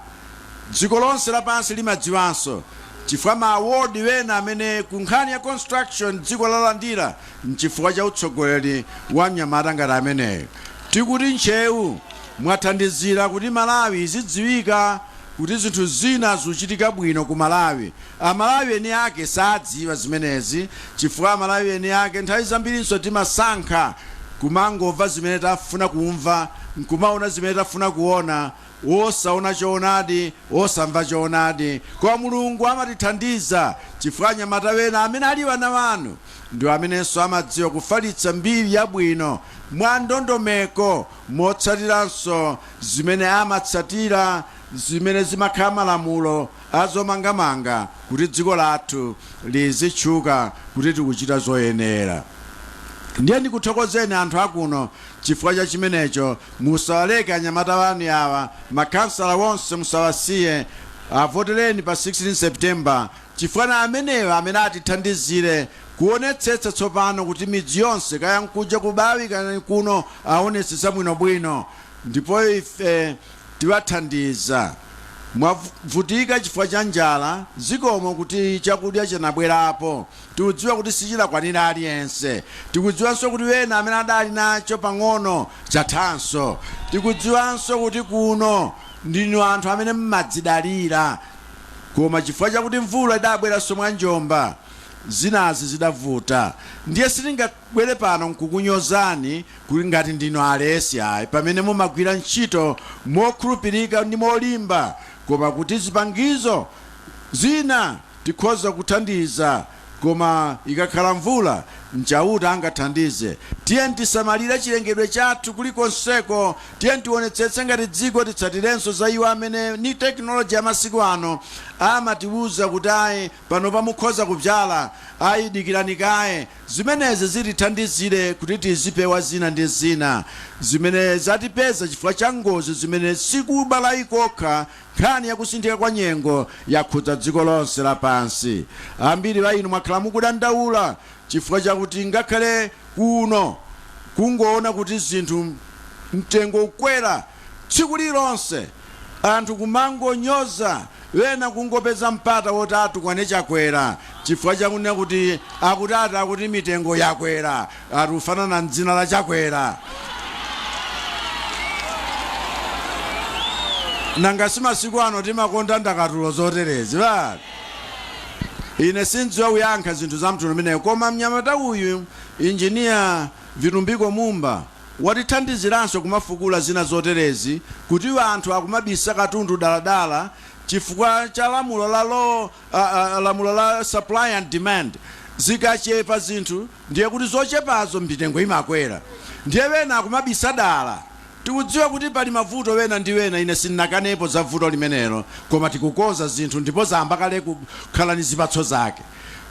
Speaker 3: Dziko lonse lapansi limadziwanso chifukwa ma award wena amene ku nkhani ya construction dziko lalandira nchifukwa cha utsogoleri wa mnyamata ngati ameneyo. Tikuti Ntcheu mwathandizira kuti Malawi izidziwika kuti zinthu zina zuchitika bwino ku Malawi. Amalawi eni ake sadziwa zimenezi chifukwa Amalawi eni ake nthawi zambirinso timasankha kumangomva zimene tafuna kumva nkumaona zimene tafuna kuona wosaona choonadi, wosamva choonadi. Koma Mulungu amatithandiza chifukwa anyamata wena amene ali wana wanu ndi amenenso amadziwa kufalitsa mbiri yabwino mwa ndondomeko motsatiranso zimene amatsatira zimene zimakhala malamulo azomangamanga kuti dziko lathu lizitchuka kuti tikuchita zoyenera. Ndiye ndikuthokozeni anthu akuno chifukwa cha chimenecho. Musawaleke anyamata wanu awa, makhansala wonse musawasiye, avotereni pa 16 September, chifukwa na amenewa amene atithandizire kuonetsetsa tsopano kuti midzi yonse, kaya nkuja kubawi kaya kuno, aonetsetsa bwinobwino, ndipo ife tiwathandiza. Mwavutika chifukwa cha njala, zikomo kuti chakudya chinabwerapo. Tikudziwa kuti sichidakwanira aliyense. Tikudziwanso kuti wena amene adali nacho pang'ono chathanso. Tikudziwanso kuti kuno ndinu anthu amene mmadzidalira, koma chifukwa chakuti mvula idabweranso mwa njomba, zinazi zidavuta. Ndiye sitingabwere pano nkukunyozani kuti ngati ndinu alesi, ayi, pamene mumagwira ntchito mokhulupirika ndi molimba, koma kuti zipangizo zina tikhoza kuthandiza, koma ikakhala mvula nchauta angathandize. Tiye tisamalire chilengedwe chathu kulikonseko. Tiye tionetsetse ngati dziko, titsatirenso za iwo amene ni tekinoloji ya masiku ano amatiwuza kuti ayi, pano pamukhoza kubyala, ayi, dikirani kaye. Zimenezi zitithandizire kuti tizipewa zina ndi zina zimene zatipeza chifukwa cha ngozi zimene sikubalayi kokha. Nkhani yakusinthika kwa nyengo yakhudza dziko lonse lapansi. Ambiri wa inu mwakhala mukudandaula chifukwa chakuti ngakhale kuno kungoona kuti zinthu mtengo ukwera tsiku lilonse, anthu kumangonyoza, wena kungopeza mpata woti atukwane Chakwera chifukwa chakunena kuti akutata akuti mitengo yakwera, atufanana mdzina la Chakwera. Nanga si masiku ano timakonda ndakatulo zoterezi va? Ine sindziwa kuyankha zinthu za mtundu umeneyo, koma mnyamata uyu, Injiniya Vitumbiko Mumba, watithandiziranso kumafukula zina zoterezi kuti anthu akumabisa katundu daladala chifukwa cha lamulo la law, lamulo la supply and demand. Zikachepa zinthu, ndiye kuti zochepazo mitengo imakwera, ndiye wena akumabisa dala. Tikudziwa kuti pali mavuto wena ndi wena. Ine sindinakanepo za vuto limenelo, koma tikukonza zinthu ndipo zayamba kale kukhala ndi zipatso zake.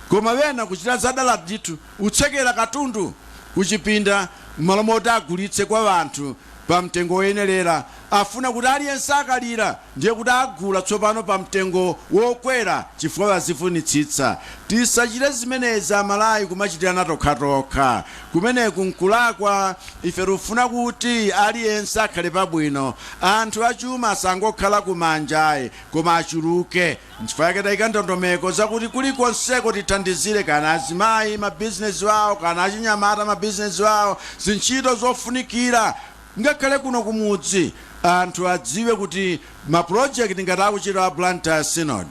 Speaker 3: Koma wena kuchita zadala ndithu, utsekera katundu kuchipinda m'malo moti agulitse kwa anthu pa mtengo woyenerera, afuna kuti aliyense akalira ndiye kuti agula tsopano pa mtengo wokwera chifukwa azifunitsitsa. Tisachite zimenezi, Amalawi, kumachitirana tokhatokha. Kumeneku nkulakwa. Ife tikufuna kuti aliyense akhale pabwino. Anthu achuma asangokhala kumanja ayi, koma achuluke. Nchifukwa chake tayika ndondomeko zakuti kulikonseko tithandizire kana azimayi mabizinesi awo, kana achinyamata mabizinesi awo, zintchito zofunikira. Ngakhale kuno kumudzi anthu adziwe kuti mapulojekiti ngati akuchita a Blantyre Synod,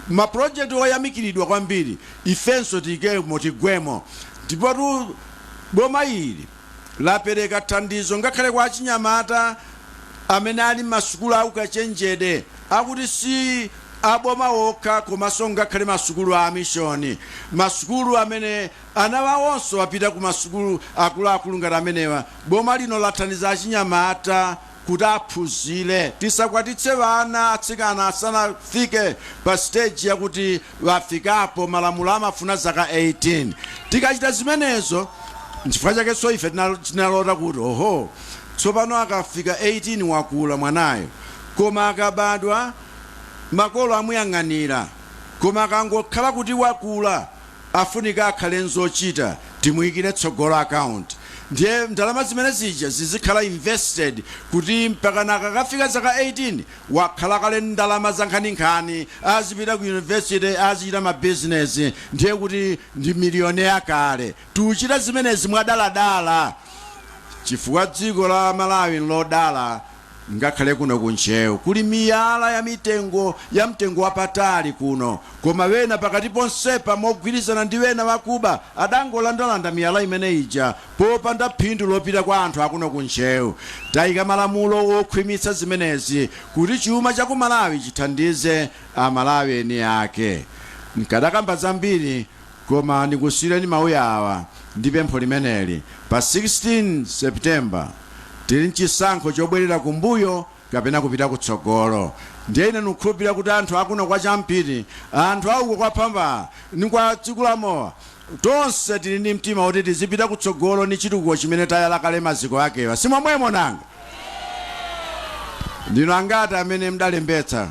Speaker 3: mapulojekiti oyamikiridwa kwambiri, ifenso tiyikemo, tigwemo. Ndipotu boma ili lapereka thandizo ngakhale kwa achinyamata amene ali masukulu aukachenjede, akuti si aboma okha, komanso ngakhale masukulu a mishoni, masukulu amene ana wawonso apita ku masukulu akuluakulu ngati amenewa. Boma lino lathandiza achinyamata kuti aphunzire. Tisakwatitse ana atsikana asanafike pa stage yakuti wafikapo. Malamulo amafuna zaka 18. Tikachita zimenezo, nchifukwa chakenso ife tinalota kuti oho, tsopano akafika 18 wakula mwanayo, koma akabadwa makolo amuyang'anira, koma akangokhala kuti wakula afunika akhale nzochita, timuyikire tsogolo account, ndiye ndalama zimene zija zizikhala invested kuti mpakana akakafika zaka 18 wakhala kale ndalama za nkhaninkhani, azipita ku university, azichita mabizinesi, ndiye kuti ndi millionaire kale. Tikuchita zimenezi mwadaladala chifukwa dziko la Malawi nlodala. Ngakhale kuno kuntcheu kuli miyala ya mitengo ya mtengo wapatali kuno, koma wena pakati ponsepa mogwirizana ndi wena wakuba adangolandalanda miyala imene ija popanda phindu lopita kwa anthu akuno kuntcheu. Tayika malamulo wokhwimitsa zimenezi kuti chuma cha ku Malawi chithandize Amalawi eni ake. Nkadakamba zambiri, koma ndikusiyireni mawu awa ndi pempho limeneli. Pa 16 September tili mchisankho chobwerera kumbuyo kapena kupita kutsogolo. Ndiye ine ndikukhulupirira kuti anthu akuno kwa Champiti, anthu auko kwa Phamba ndi kwa Tsikulamowa, Tonse tili ndi mtima kuti tizipita kutsogolo ndi chitukuko chimene tayala kale maziko akewa, simomwemo nanga? Ndinu angati amene mdalembetsa?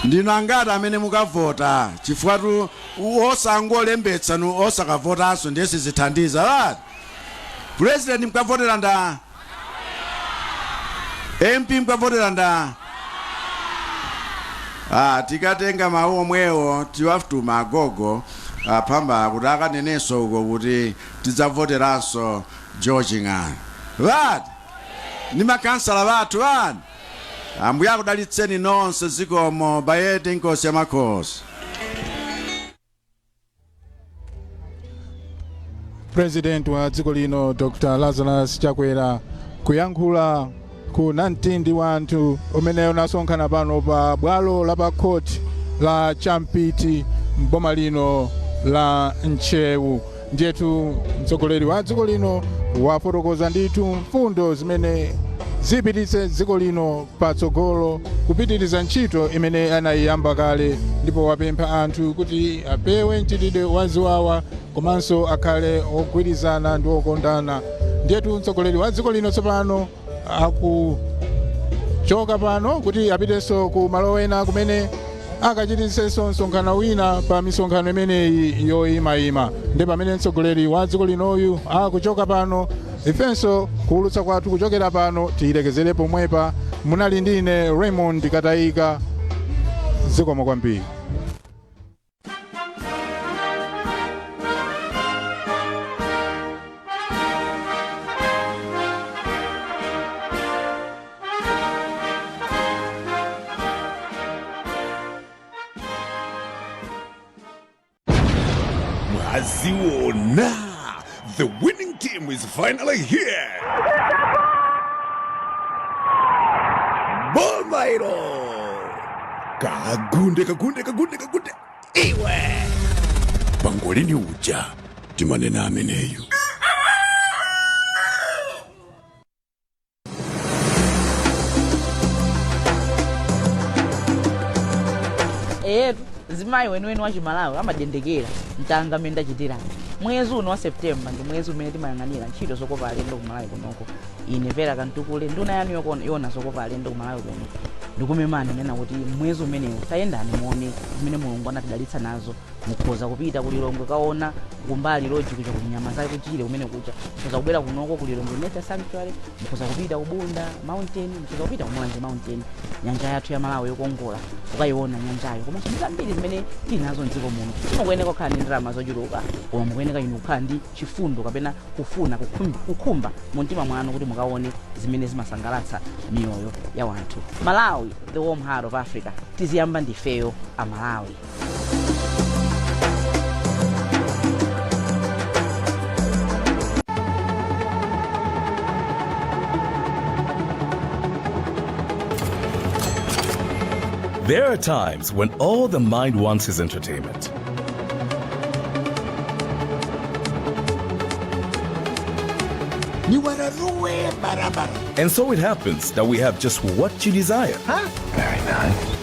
Speaker 3: Ndinu angati amene mukavota? Chifukwa tu osangolembetsa nu osakavotanso ndiye sizithandiza, right? President mukavotera nda? MP mukavotera nda? Ah, tikatenga mawu omwewo tiwatuma agogo aphamba kuti akanenenso uko kuti tidzavoteranso George Ng'ano, right? Ndi makansala bathu bani. Ambuye akudalitseni nonse. Zikomo. Bayete, Inkosi ya Makhosi.
Speaker 1: President wa dziko lino Dr Lazarus Chakwera kuyankhula ku namtindi wa anthu umene unasonkhana pano pa bwalo la pa court la Champiti mboma lino la Ntcheu. Ndiyetu mtsogoleri wa dziko lino wafotokoza ndithu mfundo zimene zipititse dziko lino patsogolo, kupitiriza ntchito imene anayiyamba kale, ndipo wapempha anthu kuti apewe mchitidwe wa ziwawa komanso akhale ogwirizana ndi okondana. Ndiyetu mtsogoleri wa dziko lino tsopano akuchoka pano kuti apitenso ku malo ena kumene akachititsenso msonkhano wina pa misonkhano imeneyi yoyimayima. Ndi pamene mtsogoleri wa dziko linoyu akuchoka pano, ifenso kuwulutsa kwathu kuchokera pano tiyilekezere pomwepa. Munali ndi ine Raymond Katayika. Zikomo kwambiri.
Speaker 4: Mwaziona, the winning team is finally here. Boma ilo. Kagunde, kagunde, kagunde, kagunde. Iwe. Pangolini uja timanena ameneyu.
Speaker 12: Eyetu, mzimayi weniweni wa Chimalawi amadendekera mtanga mmene ndachitira. Mwezi uno wa September ndi mwezi umene timayang'anira ntchito zokopa alendo ku Malawi kunoko. Ine Vera Kantukule, nduna yanu yoona zokopa alendo ku Malawi kuno, ndikumemani nena kuti mwezi umenewu tayendani muone zimene Mulungu anatidalitsa nazo. Mukhoza kupita ku Lilongwe kaona kumbali lodge kuja kuli nyama za kuchire kumene kuja. Mukhoza kubwera kunoko ku Lilongwe Nature Sanctuary, mukhoza kupita ku Bunda Mountain, mukhoza kupita ku Mulanje Mountain, nyanja yathu ya Malawi yokongola kukayiona nyanjayo, komanso ndi zambiri zimene tili nazo mdziko muno. Simukuyeneka kukhala ndi ndalama zochuluka, koma mukuyeneka inu kukhala ndi chifundo kapena kufuna kukhumba mu mtima mwanu kuti mukaone zimene zimasangalatsa miyoyo ya wanthu. Malawi, the warm heart of Africa. Tiziyamba ndifeyo Amalawi.
Speaker 4: There are times when all the mind wants is entertainment.
Speaker 5: Niwararue barabara.
Speaker 4: And so it happens that we have just what you desire.
Speaker 5: Huh? Very nice.